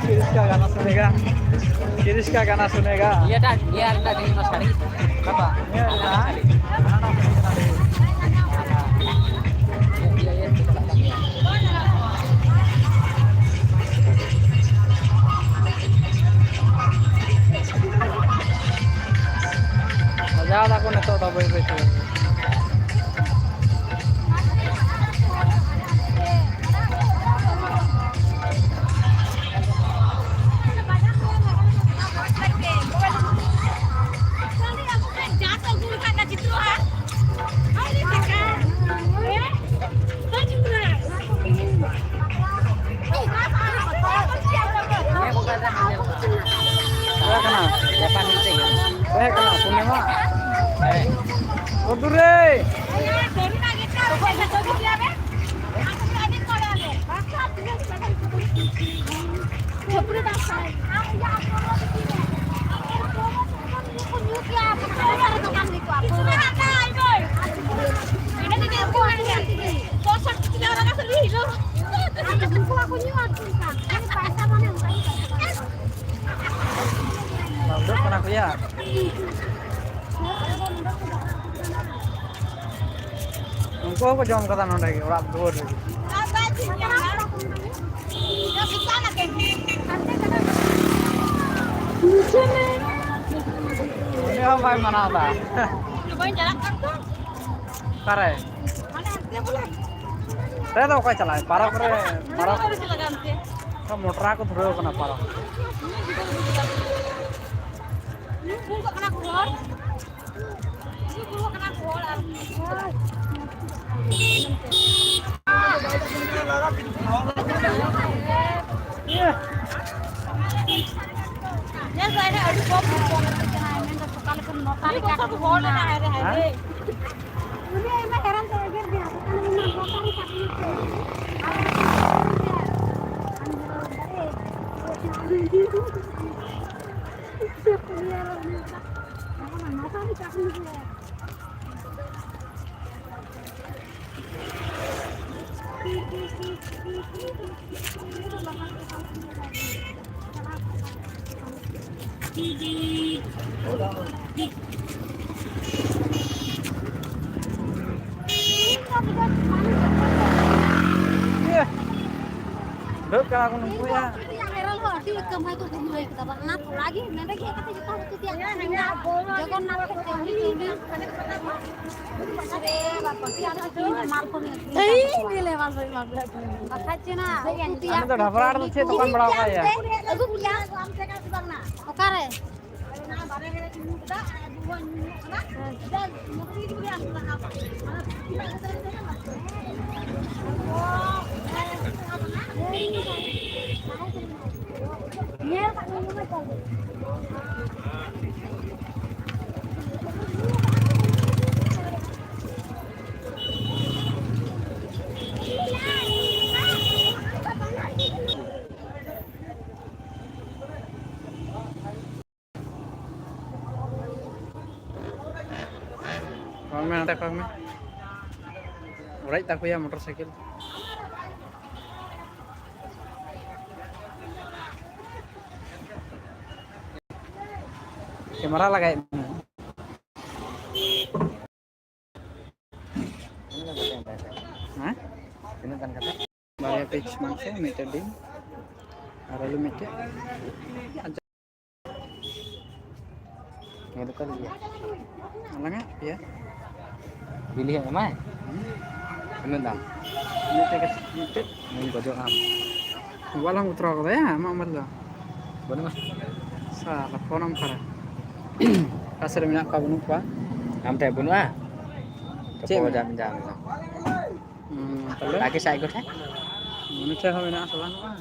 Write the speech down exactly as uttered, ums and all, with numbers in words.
किरिश का गाना सुनेगा, किरिश का गाना सुनेगा। ये डाल, ये डाल, ये डाल, ये डाल। ᱢᱚᱡᱟ ᱫᱟᱠᱚ ᱱᱤᱛᱚᱜ ᱫᱚ ᱵᱟᱹᱭ ᱵᱟᱹᱭ ᱛᱮ᱾ ᱚᱠᱚᱭ ᱠᱟᱱᱟ? ᱚᱠᱚᱭ ᱠᱟᱱᱟ? ᱯᱩᱨᱱᱤᱢᱟ? ᱩᱫᱩᱨ ᱨᱮ! ᱩᱰᱩᱠ ᱠᱟᱱᱟ ᱠᱚ ᱭᱟ᱾ ᱩᱱᱠᱩ ᱦᱚᱸᱠᱚ ᱡᱚᱢ ᱠᱟᱫᱟ ᱱᱚᱰᱮ ᱜᱮ, ᱚᱲᱟᱜ ᱫᱩᱣᱟᱹᱨ ᱨᱮᱜᱮ᱾ ᱩᱱᱤ ᱦᱚᱸ ᱵᱟᱭ ᱢᱟᱱᱟᱣ ᱫᱟ᱾ ᱚᱠᱟᱨᱮ? ᱛᱮ ᱫᱚ ᱚᱠᱚᱭ ᱪᱟᱞᱟᱜᱼᱟ? ᱯᱟᱨᱚᱠ ᱨᱮ, ᱯᱟᱨᱚᱠ᱾ ᱢᱚᱴᱨᱟ ᱠᱚ ᱫᱷᱩᱨᱟᱹᱣ ᱠᱟᱱᱟ ᱯᱟᱨᱚᱠ᱾ ᱠᱚᱢ ᱠᱚ ᱠᱚᱢ ᱠᱚ ᱡᱟᱦᱟᱸᱭ ᱢᱮᱱᱫᱟ ᱥᱚᱠᱟᱞ ᱠᱷᱚᱱ ᱱᱚᱴᱟ ᱨᱮ ᱠᱟᱴ ᱦᱚᱲ ᱢᱮᱱᱟᱜᱼᱟ᱾ ᱦᱮᱸ? ᱩᱱᱤ ᱟᱭᱢᱟ ᱦᱮᱨᱟᱱ ᱛᱮ ᱮᱜᱮᱨ ᱜᱮᱭᱟ, ᱫᱚᱠᱟᱱ ᱨᱮ ᱢᱮᱱᱟᱜ ᱱᱚᱴᱟ ᱨᱮ ᱠᱟᱴ ᱢᱮᱱᱟᱜ ᱛᱮ᱾ ᱟᱨ ᱱᱚᱴᱟ ᱨᱮ ᱠᱟᱴ ᱢᱮᱱᱟᱜ ᱛᱮ᱾ ᱵᱷᱟᱹᱜ ᱠᱟᱱᱟ ᱠᱚ ᱱᱩᱠᱩ ᱭᱟ᱾ ᱟᱹᱰᱤ ᱠᱟᱹᱢᱦᱟᱹᱭ ᱠᱚ ᱠᱟᱹᱢᱦᱟᱹᱭ ᱠᱟᱫᱟ, ᱵᱟᱝ ᱚᱱᱟ ᱛᱷᱚᱲᱟ ᱜᱮ ᱱᱚᱰᱮ ᱜᱮ ᱠᱟᱛᱮ ᱡᱚᱛᱚ ᱦᱚᱲ ᱠᱚ ᱛᱮᱭᱟᱜ ᱠᱟᱫᱟ᱾ ᱡᱚᱜᱚᱱᱱᱟᱛᱷ ᱠᱚ ᱪᱟᱣᱞᱮ ᱪᱟᱣᱞᱮ᱾ ᱟᱨᱮ ᱵᱟᱵᱟ, ᱟᱨ ᱛᱤᱱ ᱢᱟᱞ ᱠᱚ ᱢᱮᱱᱟᱜ ᱛᱤᱧᱟ᱾ ᱮᱭ, ᱧᱮᱞᱮ ᱢᱟᱞ ᱠᱚ, ᱢᱟᱞ ᱠᱚ᱾ ᱵᱟᱠᱷᱟᱡ ᱪᱮ ᱱᱟ, ᱩᱛᱩ ᱛᱮᱭᱟᱜ᱾ ᱟᱢ ᱫᱚ ᱰᱷᱟᱵᱨᱟ ᱟᱲᱟᱜ ᱫᱚ ᱪᱮᱫ ᱫᱚᱠᱟᱱ ᱵᱟᱲᱟᱣ ᱠᱟᱜ ᱭᱟ? ᱟᱹᱜᱩ ᱠᱮᱭᱟ᱾ ᱚᱠᱟᱨᱮ? ᱠᱚᱭᱚᱜ ᱢᱮ ᱱᱚᱛᱮ, ᱠᱚᱭᱚᱜ ᱢᱮ᱾ ᱚᱲᱮᱡ ᱛᱟᱠᱚᱭᱟ ᱢᱚᱴᱚᱨ ᱥᱟᱭᱠᱮᱞ᱾ ᱠᱮᱢᱮᱨᱟ ᱞᱟᱜᱟᱭᱮᱫ ᱢᱮ᱾ ᱦᱮᱸ? ᱛᱤᱱᱟᱹᱜ ᱜᱟᱱ ᱠᱟᱛᱮ? ᱵᱟᱨᱭᱟ ᱯᱤᱥ ᱢᱟᱝᱥᱚ, ᱢᱤᱫᱴᱮᱱ ᱰᱤᱢ ᱟᱨ ᱟᱹᱞᱩ ᱢᱤᱫᱴᱮᱱ᱾ ᱱᱤᱭᱟᱹ ᱫᱚ ᱚᱠᱟ ᱨᱮ ᱜᱮᱭᱟ? ᱟᱞᱟᱝᱟᱜ ᱯᱮᱭᱟ᱾ ᱵᱤᱞᱤ ᱦᱚᱸ ᱮᱢᱟᱭ? ᱦᱩᱸ᱾ ᱛᱤᱱᱟᱹᱜ ᱫᱟᱢ? ᱢᱤᱫᱴᱮᱡ ᱠᱟᱛᱮ, ᱢᱤᱫᱴᱮᱡ᱾ ᱤᱧ ᱜᱚᱡᱚᱜ ᱟᱢ᱾ ᱢᱳᱵᱟᱭᱤᱞ ᱦᱚᱸ ᱵᱚᱛᱚᱨ ᱠᱟᱫᱟ, ᱭᱟ? ᱟᱢᱟᱜ ᱢᱳᱵᱟᱭᱤᱞ ᱫᱚ? ᱵᱟᱹᱱᱩᱜᱼᱟ᱾ ᱥᱟᱞᱟ, ᱯᱷᱳᱱ ᱟᱢ ᱚᱠᱟᱨᱮ? ᱚᱠᱟ ᱥᱮᱫ ᱨᱮ ᱢᱮᱱᱟᱜ ᱠᱚᱣᱟ, ᱵᱟᱹᱱᱩᱜ ᱠᱚᱣᱟ? ᱟᱢ ᱴᱷᱮᱱ ᱵᱟᱹᱱᱩᱜᱼᱟ? ᱪᱮᱫ ᱛᱚᱯᱚ ᱢᱮᱱᱟᱜᱼᱟ? ᱡᱟᱢ, ᱡᱟᱢ, ᱡᱟᱢ᱾ ᱦᱩᱸ, ᱛᱟᱦᱞᱮ? ᱨᱟᱠᱮᱥ ᱟᱡ ᱜᱚ ᱴᱷᱮᱱ? ᱩᱱᱤ ᱴᱷᱮᱱ ᱦᱚᱸ ᱢᱮᱱᱟᱜᱼᱟ ᱥᱮ ᱵᱟᱹᱱᱩᱜᱼᱟ?